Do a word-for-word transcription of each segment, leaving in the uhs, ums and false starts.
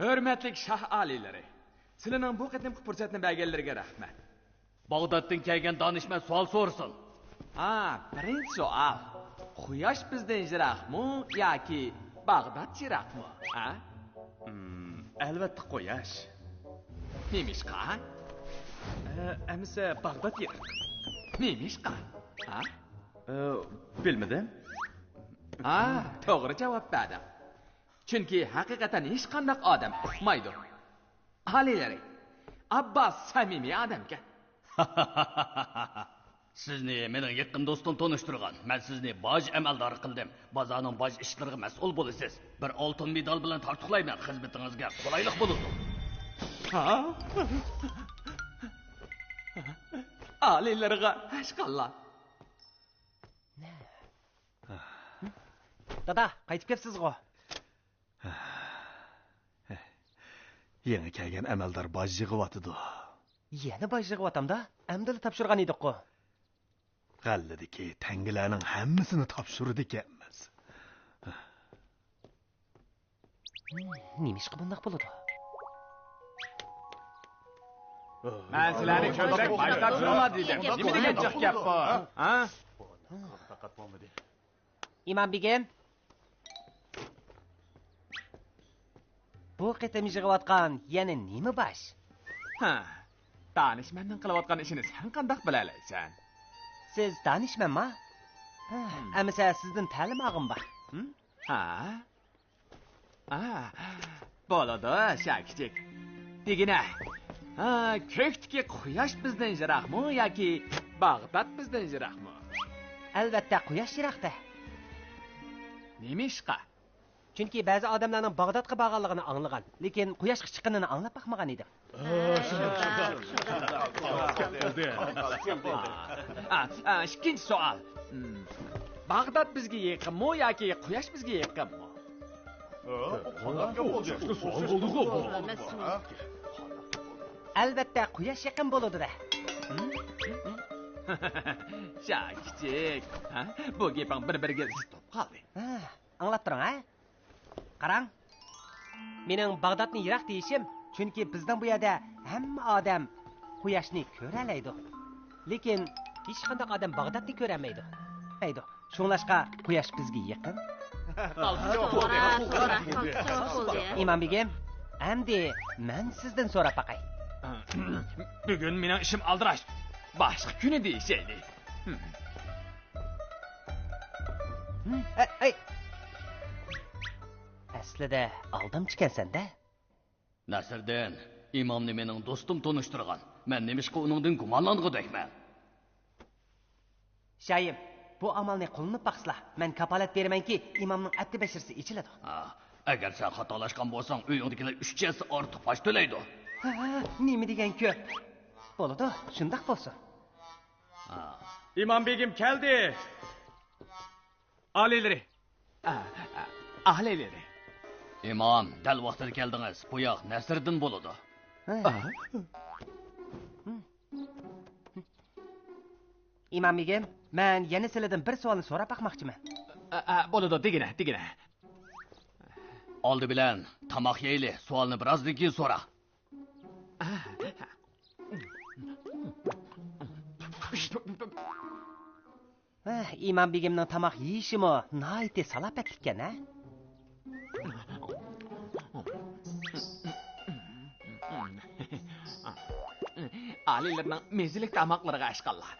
ھۆرمەتلىك شاھ ئالىيلىرى، سىلەرنىڭ بۇ قېتىمقى پۇرسەتنى بەرگەنلىرىگە رەھمەت. باغدادتىن كەلگەن دانىشمەن سوئال سورىسۇن. ھا، بىرىنچى سوئال. قۇياش بىزدىن يىراقمۇ ياكى باغداد يىراقمۇ؟ ھا؟ ھىم، ئەلۋەتتە قۇياش. نېمىشقا؟ ئە، ئەمىسە باغداد يىراق. نېمىشقا؟ ھا؟ ئە، بىلمىدىم. ھا، توغرا جاۋاب بەردىڭ. چۈنكى ھەقىقەتەن ھېچقانداق ئادەم ئۇقمايدۇ. ئالىيلىرى، ئابباس سەمىمىي ئادەمكەن. سىزنى مېنىڭ يېقىن دوستۇم تونۇشتۇرغان. مەن سىزنى باج ئەمەلدارى قىلدىم. بازارنىڭ باج ئىشلىرىغا مەسئۇل بولىسىز. بىر ئالتۇن مېدال بىلەن تارتۇقلايمەن، خىزمىتىڭىزگە قولايلىق بولىدۇ. ھا؟ ئالىيلىرىغا ھەشقاللا. دادا، قايتىپ كەپسىزغۇ؟ يېڭى كەلگەن ئەمەلدار باج يىغىۋاتىدۇ. يەنە باج يىغىۋاتامدا؟ ئەمدىلا تاپشۇرغان ئىدۇققۇ. غەللىدىكى تەڭگىلەرنىڭ ھەممىسىنى تاپشۇرىدىكەنمىز. نېمىشقا بۇنداق بولىدۇ؟ مەن سىلەرنى كۆپرەك باج تاپشۇرۇڭلار دېدىم. نېمە دېگەن جىق گەپ بۇ؟ ھە؟ ئىمام بېگىم، بۇ قېتىم يىغىۋاتقان يەنە نېمە باش؟ ھە، دانىشمەننىڭ قىلىۋاتقان ئىشىنى سەن قانداق بىلەلەيسەن؟ سىز دانىشمەنما؟ ھە، ئەمىسە سىزدىن تەلىم ئالغۇم بار. ھە؟ ھە، بولىدۇ، شاكىچىك. دېگىنە، ھە، كۆكتىكى قۇياش بىزدىن يىراقمۇ ياكى باغداد بىزدىن يىراقمۇ؟ ئەلۋەتتە، قۇياش يىراق-دە. نېمىشقا؟ چۈنكى بەزى ئادەملەرنىڭ باغدادقا بارغانلىقىنى ئاڭلىغان، لېكىن قۇياشقا چىققىنىنى ئاڭلاپ باقمىغان ئىدىم. ئىككىنچى سوئال. باغداد بىزگە يېقىنمۇ ياكى قۇياش بىزگە يېقىنمۇ؟ ئەلۋەتتە، قۇياش يېقىن بولىدۇ-دە. شاكىچىك، بۇ گېپىڭ بىر-بىرىگە زىت بولۇپ قالدى. ئاڭلاپ تۇرۇڭ، ھە؟ قاراڭ، مېنىڭ باغدادنى يىراق دېيىشىم، چۈنكى بىزنىڭ بۇ يەردە ھەممە ئادەم قۇياشنى كۆرەلەيدۇ. لېكىن ھېچقانداق ئادەم باغدادنى كۆرەلمەيدۇ. شۇڭلاشقا قۇياش بىزگە يېقىن. توغرا، توغرا، توغرا. ئىمام بېگىم، ئەمدى مەن سىزدىن سوراپ باقاي. بۈگۈن مېنىڭ ئىشىم ئالدىراش. باشقا كۈنى دېيىشەيلى. ھە، ئەي! ئەسلىدە ئالدامچىكەنسەن-دە. نەسىردىن، ئىمامنى مېنىڭ دوستۇم تونۇشتۇرغان. مەن نېمىشقا ئۇنىڭدىن گۇمانلانغۇدەكمەن؟ شايىم، بۇ ئامالنى قوللىنىپ باقسىلا، مەن كاپالەت بېرىمەنكى، ئىمامنىڭ ئەپتى بەشىرىسى ئېچىلىدۇ. ھا، ئەگەر سەن خاتالاشقان بولساڭ، ئۆيۈڭدىكىلەر ئۈچ ھەسسە ئارتۇق پاش تۆلەيدۇ. ھە، نېمە دېگەن كۆپ. بولىدۇ، شۇنداق بولسۇن. ھا. ئىمام بېگىم كەلدى. ئالىيلىرى. ئا، ئا، ئالىيلىرى. ئىمام، دەل ۋاقتىدا كەلدىڭىز. بۇ ياق نەسىردىن بولىدۇ. ئا. ئىمام بېگىم، مەن يەنە سىلەردىن بىر سوئالنى سوراپ باقماقچىمەن. ئا، ئا، بولىدۇ، دېگىنە، دېگىنە. ئالدى بىلەن تاماق يەيلى، سوئالنى بىرازدىن كېيىن سورا. ھە، ئىمام بېگىمنىڭ تاماق يېيىشىمۇ ناھايىتى سالاپەتلىككەن، ھە؟ ئالىيلىرىنىڭ مېزىلىك تاماقلىرىغا ئاشقانلار.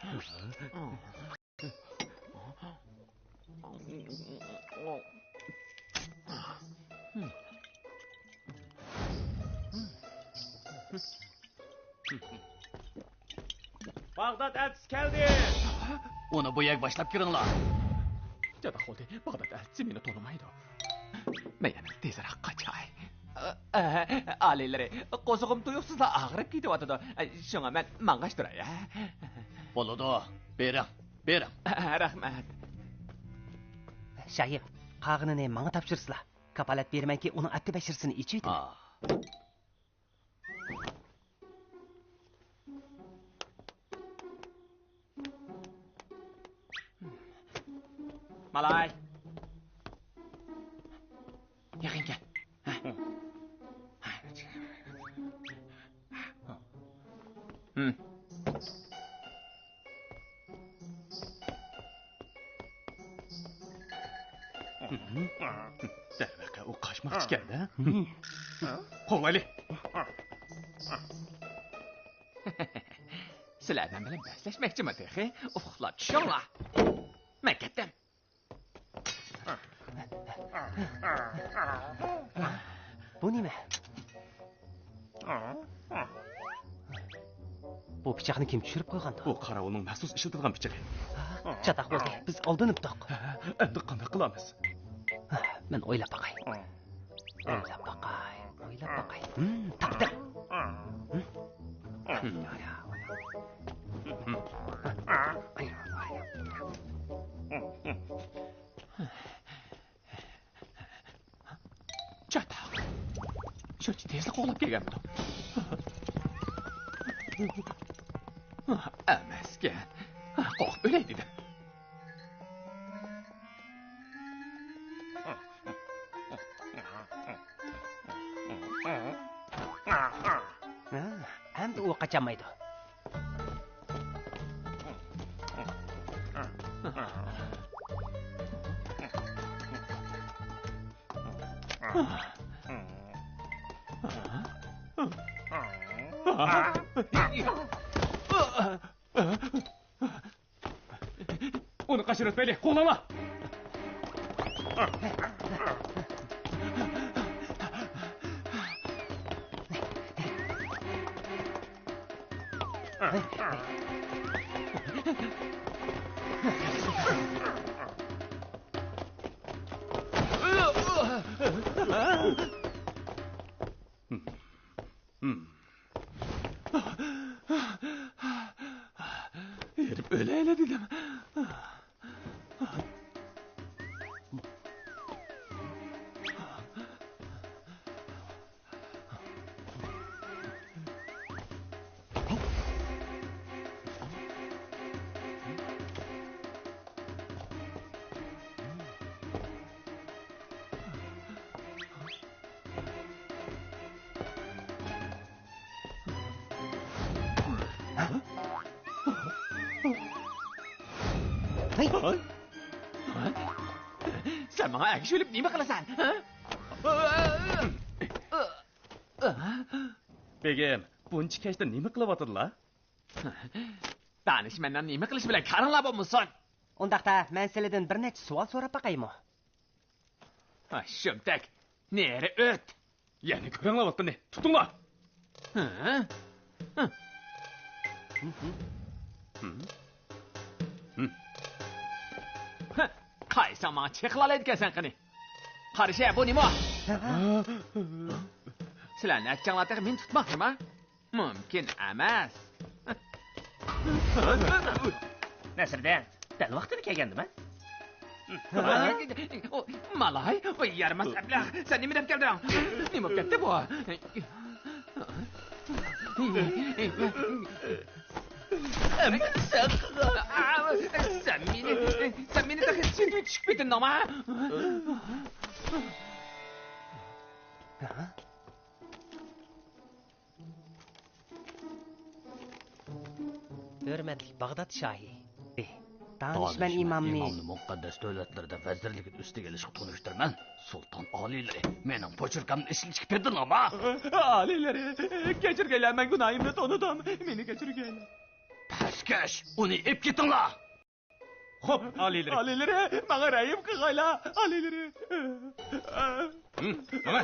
باغداد ئەلچىسى كەلدى! ئۇنى بۇ يەرگە باشلاپ كىرىڭلار. چاتاق بولدى، باغداد ئەلچىسى مېنى تونۇمايدۇ. مەن يەنە تېزرەك قاچاي. ئە، ئە، ئالىيلىرى، قورسىقىم تۇيۇقسىزلا ئاغرىپ كېتىۋاتىدۇ. شۇڭا مەن ماڭغاچ تۇراي، ھە؟ بولىدۇ، بېرىڭ، بېرىڭ. ئە، رەھمەت. شايىم، قالغىنىنى ماڭا تاپشۇرسىلا. كاپالەت بېرىمەنكى، ئۇنىڭ ئەپتى بەشىرىسىنى ئېچىۋېتىمەن. ئا. مالاي. يېقىن كەل. ھە. ھە. دەرۋەقە، ئۇ قاچماقچىكەن-دە. قوغلايلى. سىلەر مەن بىلەن بەسلەشمەكچىما تېخى؟ ئۇخلاپ چۈشۈڭلار. مەن كەتتىم. بۇ نېمە؟ بۇ پىچاقنى كىم چۈشۈرۈپ قويغاندۇ؟ بۇ قاراۋۇلنىڭ مەخسۇس ئىشلىتىدىغان پىچىقى. چاتاق بولدى، بىز ئالدىنىپتۇق. ئەمدى قانداق قىلىمىز؟ مەن ئويلاپ باقاي. ئويلاپ باقاي، ئويلاپ باقاي. ھىم، تاپتىم. ھىم. چاتاق. شۇنچە تېزلا قوغلاپ كەلگەنمىدۇ؟ ئەمەسكەن. قورقۇپ ئۆلەي دېدىم. ھە، ئەمدى ئۇ قاچالمايدۇ. ئۇنى قاچۇرۇۋەتمەيلى، قوغلاڭلار! ھېرىپ ئۆلەيلى دېدىم. ھەي! سەن ماڭا ئەگىشىۋېلىپ نېمە قىلىسەن؟ ھە؟ بېگىم، بۇنچە كەچتە نېمە قىلىۋاتىدىلا؟ دانىشمەننىڭ نېمە قىلىشى بىلەن كارىڭلار بولمىسۇن. ئۇنداقتا مەن سىلىدىن بىر نەچچە سوئال سوراپ باقايمۇ؟ ھە، شۇمتەك، نېرى ئۆت! يەنە كۆرەڭلەۋاتقىنى، تۇتۇڭلار! ھە؟ ھە؟ ھە؟ قايساڭ ماڭا چېقىلالايدىكەنسەن قېنى؟ قارىشە، بۇ نېمە؟ سىلەر نەچچەڭلار تېخى مېنى تۇتماقچىما؟ مۇمكىن ئەمەس. نەسىردىن، دەل ۋاقتىدا كەلگەندىمەن. مالاي، ۋاي يارىماس ئەبلەخ، سەن نېمە دەپ كەلدىڭ؟ نېمە بولۇپ كەتتى بۇ؟ ئەمدى سەن قىلغان. سەن مېنى، سەن مېنى تېخى چۈشۈپ پېتىندىڭما؟ ھۆرمەتلىك باغداد شاھى! دانىشمەن ئىمامنى مۇقەددەس دۆلەتلىرىدە ۋەزىرلىكىنى ئۈستىگە ئېلىشقا تونۇشتۇرىمەن. سۇلتان ئالىيلىرى، مېنىڭ پوچۇركامنى ئىشلىتىشكە بېرىدىڭلارما؟ ئالىيلىرى، كەچۈرگەيلەر، مەن گۇناھىمنى تونۇدۇم. مېنى كەچۈرگەيلەر. پەسكەش، ئۇنى ئېلىپ كېتىڭلار! خوپ، ئالىيلىرى. ئالىيلىرى، ماڭا رەھىم قىلغايلا، ئالىيلىرى. ھىم، ماڭا.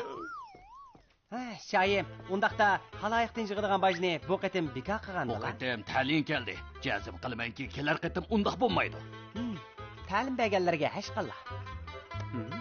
ھە، شاھىم، ئۇنداقتا خالايىقتىن يىغىدىغان باجنى بۇ قېتىم بىكار بۇ قىلغاندىلا. قېتىم تەلىيىڭ كەلدى. جەزم قىلىمەنكى، كېلەر قېتىم ئۇنداق بولمايدۇ. ھىم، تەلىم بەرگەنلەرگە ھەشقاللا. ھىم.